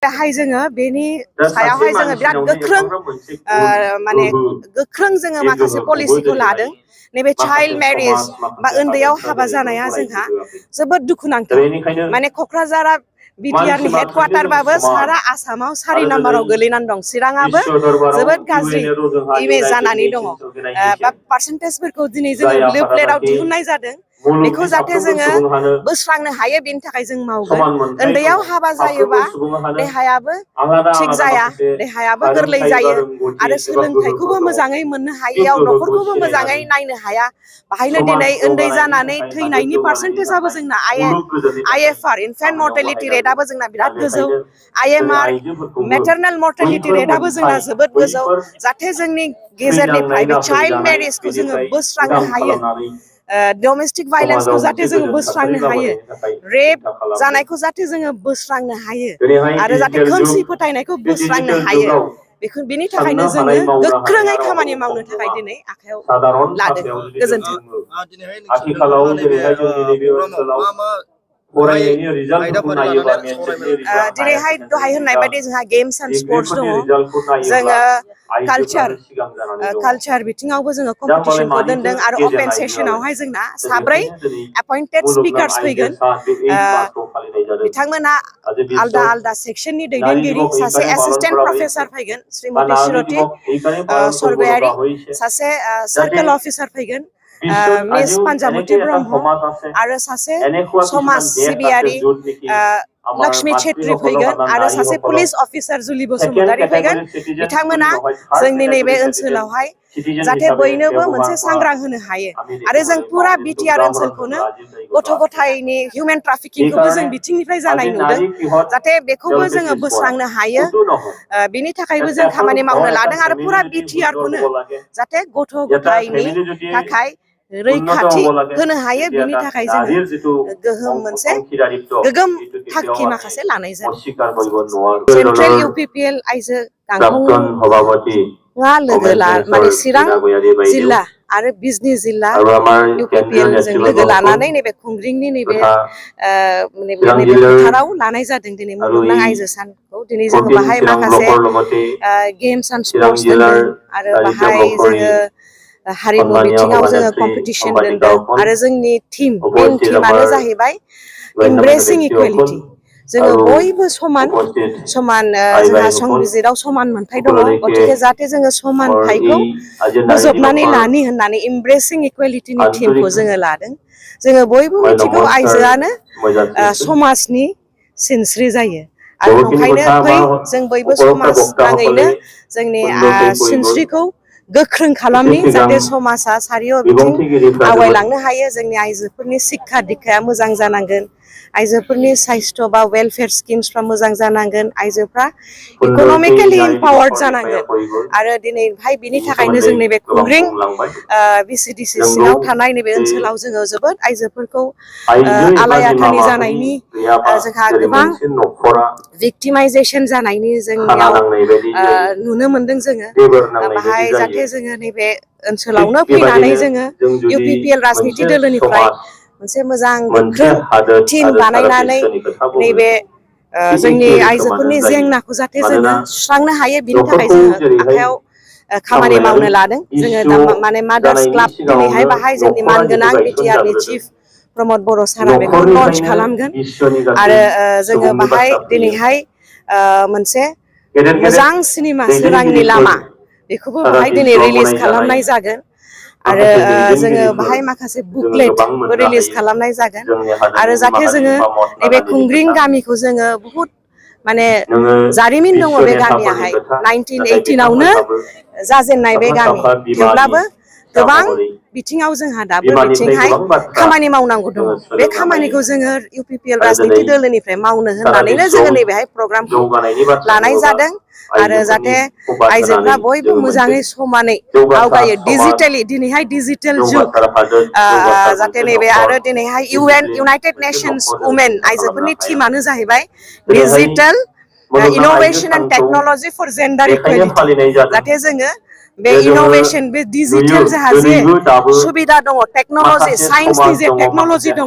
हाय जोङो बेनि सायावहाय जोङो बिराद गोख्रों माने गोख्रों जोङो माखासे पलिसिखौ लादों नैबे चाइल्ड मैरिज बा उन्दैयाव हाबा जानाया जोंहा जोबोद दुखुनांथाव माने क'क्राझारा बिटिआर नि हेडक्वार्टार बाबो सारा आसामाव 4 नम्बराव गोलैनानै दं चिराङाबो जोबोद गाज्रि इमेज जानानै दङ बा पार्सेन्टेजफोरखौ दिनै जोङो ब्लु प्लेटआव दिहुननाय जादों बेखौ जाहाथे जोङो बोस्रांनो हायो बेनि थाखाय जों मावगोन उन्दैयाव हाबा जायोबा देहायाबो थिग जाया देहायाबो गोरलै जायो आरो सोलोंथाइखौबो मोजाङै मोननो हायैयाव न'खरखौबो मोजाङै नायनो हाया बाहायनो दिनै उन्दै जानानै थैनायनि पार्सेन्टेजआबो जोंना आईएफआर इनफेन्ट मर्टेलिटी रेटआबो जोंना बिराद गोजौ आईएमआर मेटारनेल मर्टेलिटी रेटआबो जोंना जोबोद गोजौ जाहाथे जोंनि गेजेरनिफ्राय बे चाइल्ड मैरिजखौ जोङो बोस्रांनो हायो डोमेस्टिक भायलेन्सखौ जाहाथे जोङो बोस्रांनो हायो रेप जानायखौ जाहाथे जोङो बोस्रांनो हायो आरो जाहाथे खोमसि फोथायनायखौ बोस्रांनो हायो बेखौ बेनि थाखायनो जोङो गोख्रोङै खामानि मावनो थाखाय दिनै आखायाव लादों गोजोन्थों आथिखालाव जेरैहाय जोंनि नैबे ओनसोलाव फरायनायनि रिजाल्टफोरखौ नायोबा दिनैहाय दहाय होननाय बायदि जोंहा गेम्स एन्ड स्पर्ट्स दङ जोङो कालचार बिथिङावबो जोङो कम्पिटिशनखौ दोनदों आरो अपेन सेसनावहाय जोंना 4 एपइन्टेड स्पिकार्स फैगोन बिथांमोना आलदा आलदा सेक्शननि दैदेनगिरि सासे एसिस्टेन्ट प्रफेसर फैगोन श्रीमती शिरति सरगयारी सासे सार्कल अफिसार फैगोन मिस पान्जामुति ब्रह्म आरो सासे समाज सिबियारि लक्ष्मी छेत्री फैगोन आरो सासे पुलिस अफिसार जुलि बसुमतारी फैगोन बिथांमोना जोंनि नैबे ओनसोलावहाय जाहाथे बयनोबो मोनसे सांग्रां होनो हायो आरो जों पुरा बिटिआर ओनसोलखौनो गथ' गथायनि हिउमेन ट्राफिकिंखौबो जों बिथिंनिफ्राय जानाय नुदों जाहाथे बेखौबो जोङो बोस्रांनो हायो बिनि थाखायबो जों खामानि मावनो लादों आरो पुरा बिटिआरखौनो जाहाथे गथ' गथायनि थाखाय रैखाथि होनो हायो बिनि थाखाय जोङो गोगोम थांखि माखासे लानाय जादों सेन्ट्रेल UPPL आइजो गांखंआ लोगो माने चिरां जिल्ला आरो बिजनी जिल्ला UPPL जों लोगो लानानै नैबे खुंग्रिंनि नैबे फोथाराव लानाय जादों दिनै मुलुगनां आइजो सानखौ दिनै जोङो बाहाय माखासे गेम्स एन्ड स्पर्ट्स दोनदों आरो बाहाय जोङो हारिमु बिथिङाव जोङो कम्पिटिशन दोनदों आरो जोंनि मेन टीमानो जाहैबाय एमब्रेसिं इक्वेलिटी जोङो बयबो समान जोंहा संबिजिराव समान मोनथाय दङ गतिके जाहाथे जोङो समानथायखौ बोजबनानै लानि होननानै एमब्रेसिं इक्वेलिटीनि टीमखौ जोङो लादों जोङो बयबो मिथिगौ आइजोआनो समाजनि सिनस्रि जायो आरो ओंखायनो फै जों बयबो समाज नाङैनो जोंनि सिनस्रिखौ गोख्रों खालामनि जाहाथे समाजा सारिय' बिथिं आवगायलांनो हायो जोंनि आइजोफोरनि शिक्षा दीक्षाया मोजां जानांगोन आइजोफोरनि साइस्थ' बा वेलफेयार स्किम्सफ्रा मोजां जानांगोन आइजोफ्रा इक'नमिकेलि इम्पावार्ड जानांगोन आरो दिनैहाय बिनि थाखायनो जों नैबे खुंग्रिं VCDC सिङाव थानाय नैबे ओनसोलाव जोङो जोबोद आइजोफोरखौ आलाय-आथानि जानायनि जोंहा गोबां भिक्टिमाइजेसन जानायनि जोंनियाव नुनो मोनदों जोङो बाहाय जाहाथे जोङो नैबे ओनसोलावनो फैनानै जोङो UPPL राजनिति दोलोनिफ्राय मोनसे मोजां गोख्रों टीम बानायनानै नैबे जोंनि आइजोफोरनि जेंनाखौ जाहाथे जोङो सुस्रांनो हायो बिनि थाखाय जोङो आखायाव खामानि मावनो लादों जोङो माने मादार्स क्लाब दिनैहाय बाहाय जोंनि मानगोनां बिटिआरनि चिफ प्रमद बर' सारा बेखौ लन्च खालामगोन आरो जोङो बाहाय दिनैहाय मोनसे मोजां सिनेमा सोरांनि लामा बेखौबो बाहाय दिनै रिलिज खालामनाय जागोन आरो जोङो बाहाय माखासे बुकलेटबो रिलिज खालामनाय जागोन आरो जाहाथे जोङो नैबे खुंग्रिं गामिखौ जोङो बुहुत माने जारिमिन दङ बे गामियाहाय 1918आवनो जाजेननाय बे गामि थेवब्लाबो गोबां बिथिङाव जोंहा दाबो बिथिंहाय खामानि मावनांगौ दङ बे खामानिखौ जोङो UPPL राजनिति दोलोनिफ्राय मावनो होननानैनो जोङो नैबेहाय प्रग्रामखौ लानाय जादों आरो जाहाथे आइजोफ्रा बयबो मोजाङै समानै आवगायो डिजिटेलि दिनैहाय डिजिटेल जुग जाहाथे नैबे आरो दिनैहाय इउनाइटेड नेशंस वुमेन आइजोफोरनि टीमानो जाहैबाय digital innovation and technology for gender equality जाहाथे जोङो बे इनोवेशन बे डिजिटेल जोंहा जे सुबिदा दङ टेक्न'लजि साइन्सनि जे टेक्न'लजि दङ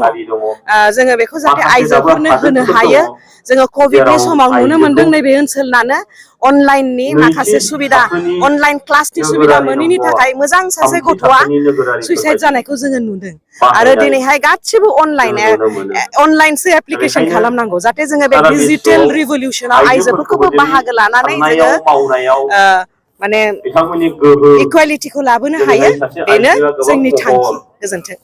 जोङो बेखौ जाहाथे आइजोफोरनो होनो हायो जोङो कभिडनि समाव नुनो मोनदों नैबे ओनसोलानो अनलाइननि माखासे सुबिदा अनलाइन क्लासनि सुबिदा मोनैनि थाखाय मोजां सासे गथ'आ सुइसाइड जानायखौ जोङो नुदों आरो दिनैहाय गासिबो अनलाइनसो एप्लिकेसन खालामनांगौ जाहाथे जोङो बे डिजिटेल रिभलिउसनाव आइजोफोरखौबो बाहागो लानानै जोङो माने इकुवेलिटिखौ लाबोनो हायो बेनो जोंनि थांखि गोजोन्थों।